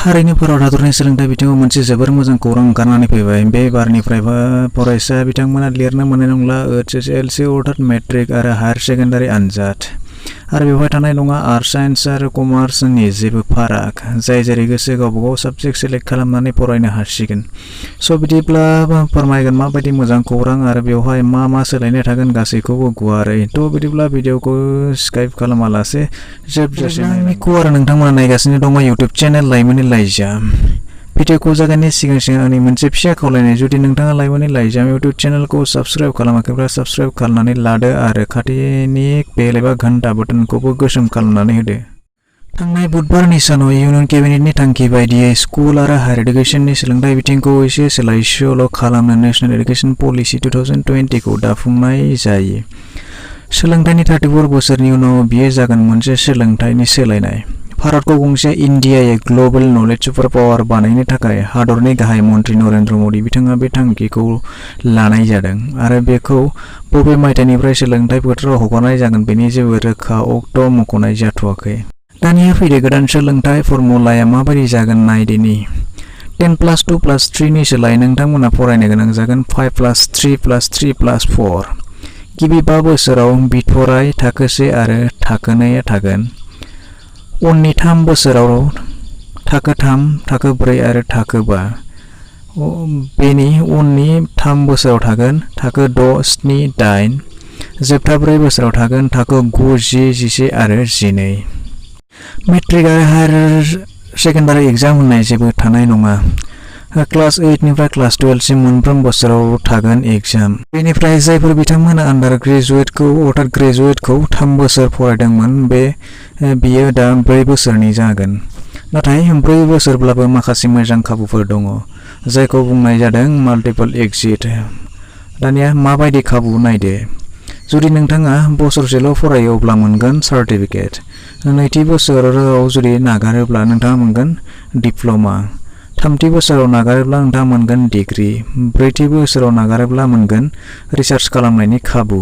थारैनो भारत हादरनि सोलोंथाइ बिथिङाव मोनसे जोबोर मोजां खौरां ओंखारनानै फैबाय। बे बारनिफ्रायबो फरायसा बिथांमोना लिरनो मोननाय नंला HSLC अर्थात मेट्रिक आरो हायार सेकेन्डारि आनजाद। आरो बेवहाय थानाय नङा आर्ट्स साइन्स आरो कमार्सनि जेबो फाराग। जाय जेरै गोसो गावबागाव साबजेक्ट सेलेक्ट खालामनानै फरायनो हासिगोन। स' बिदिब्ला फोरमायगोन माबायदि मोजां खौरां आरो बेवहाय मा सोलायनाय थागोन गासैखौबो गुवारै। थ' बिदिब्ला भिडिअखौ स्किप खालामालासे जोबजासिम नायनांगौ आरो नोंथांमोना नायगासिनो दङ इउटिउब चेनेल लाइमोननि लाइजाम। भिडिअखौ जागायनायनि सिगां आंनि मोनसे फिसा खावलायनाय, जुदि नोंथाङा लाइमोननि लाइजाम इउटिउब चेनेलखौ साबस्क्राइब खालामाखैब्ला साबस्क्राइब खालामनानै लादो आरो खाथिनि बेल एबा घन्टा बटनखौबो गोसोम खालामनानै होदो। थांनाय बुधबारनि सानाव इउनियन केबिनेटनि थांखि बायदियै स्कुल आरो हायार एडुकेशननि सोलोंथाइ बिथिंखौ एसे सोलाय-सोल' खालामनो नेशनेल एडुकेशन पलिसि 2020 खौ दाफुंनाय जायो। सोलोंथाइनि 34 बोसोरनि उनाव बियो जागोन मोनसे सोलोंथाइनि सोलायनाय। भारतखौ गंसे इन्डियायै ग्लबेल नलेज सुपार पावार बानायनो थाखाय हादरनि गाहाय मन्त्रि नरेन्द्र मदि बिथाङा बे थांखिखौ लानाय जादों आरो बेखौ बबे मायथाइनिफ्राय सोलोंथाइ फोथाराव हगारनाय जागोन बेनि जेबो रोखा अक्ट' मख'नाय जाथ'वाखै। दानिया फैदो गोदान सोलोंथाइ फर्मुलाया माबायदि जागोन नायदिनि। 10+2+3 नि सोलाय नोंथांमोना फरायनो गोनां जागोन 5+3+3+4। गिबि 5 बोसोराव बिथराय थाखो 1 आरो थाखो 2 थागोन। उननि 3 बोसोराव थाखो 3, थाखो 4 आरो थाखो 5। बेनि उननि 3 बोसोराव थागोन थाखो 6, 7, 8। जोबथा 4 बोसोराव थागोन थाखो 9, 10, 11 आरो 12। मेट्रिक आरो हायार सेकेन्डारि एग्जाम होननाय जेबो थानाय नङा। क्लास 8 निफ्राय क्लास 12 सिम मोनफ्रोम बोसोराव थागोन एग्जाम। बेनिफ्राय जायफोर बिथांमोना आन्डार ग्रेजुएटखौ अर्थात ग्रेजुएटखौ 3 बोसोर फरायदोंमोन बियो दा 4 बोसोरनि जागोन। नाथाय 4 बोसोरब्लाबो माखासे मोजां खाबुफोर दङ जायखौ बुंनाय जादों माल्टिपल एक्जिट। दानिया माबायदि खाबु नायदो। जुदि नोंथाङा बोसोरसेल' फरायो अब्ला मोनगोन सार्टिफिकेट। नैथि बोसोराव जुदि नागारोब्ला नोंथाङा मोनगोन डिप्ल'मा। थामथि बोसोराव नागारोब्ला नोंथाङा मोनगोन डिग्री। 4थि बोसोराव नागारोब्ला मोनगोन रिसार्च खालामनायनि खाबु।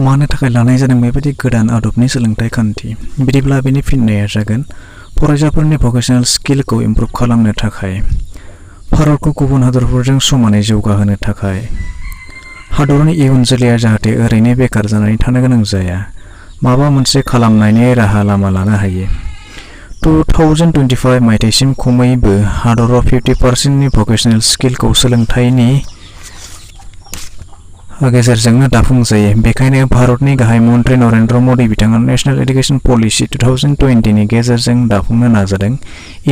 मानो थाखाय लानाय जादों बेबायदि गोदान आदबनि सोलोंथाइ खान्थि? बिदिब्ला बेनि फिननाया जागोन फरायसाफोरनि भकेसनेल स्किलखौ इमप्रुभ खालामनो थाखाय, भारतखौ गुबुन हादरफोरजों समानै जौगाहोनो थाखाय, हादरनि इयुन जोलैया जाहाथे ओरैनो बेकार जानानै थानो गोनां जाया, माबा मोनसे खालामनायनि राहा लामा लानो हायो। 2025 मायथाइसिम खमैबो हादराव 50% नि भकेसनेल स्किलखौ सोलोंथाइनि गेजेरजोंनो दाफुंजायो। बेखायनो भारतनि गाहाय मन्त्रि नरेन्द्र मदि बिथाङा नेशनेल एडुकेशन पलिसि 2020 नि गेजेरजों दाफुंनो नाजादों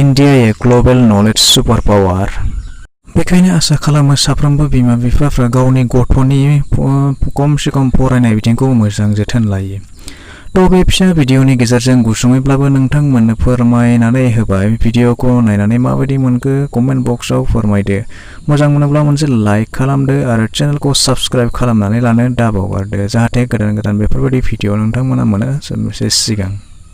इन्डियायै ग्लबेल नलेज सुपार पावार। बेखायनो आसा खालामो साफ्रोमबो बिमा-बिफाफ्रा गावनि गथ'नि खमसे खम फरायनाय बिथिंखौ मोजां जोथोन लायो। थ' बे फिसा भिडिअनि गेजेरजों गुसुङैब्लाबो नोंथांमोननो फोरमायनानै होबाय। भिडिअखौ नायनानै माबायदि मोनखो कमेन्ट बक्सआव फोरमायदो। मोजां मोनोब्ला मोनसे लाइक खालामदो आरो चेनेलखौ साबस्क्राइब खालामनानै लानो दाबावगारदो जाहाथे गोदान बेफोरबायदि भिडिअ नोंथांमोना मोनो सबसे सिगां।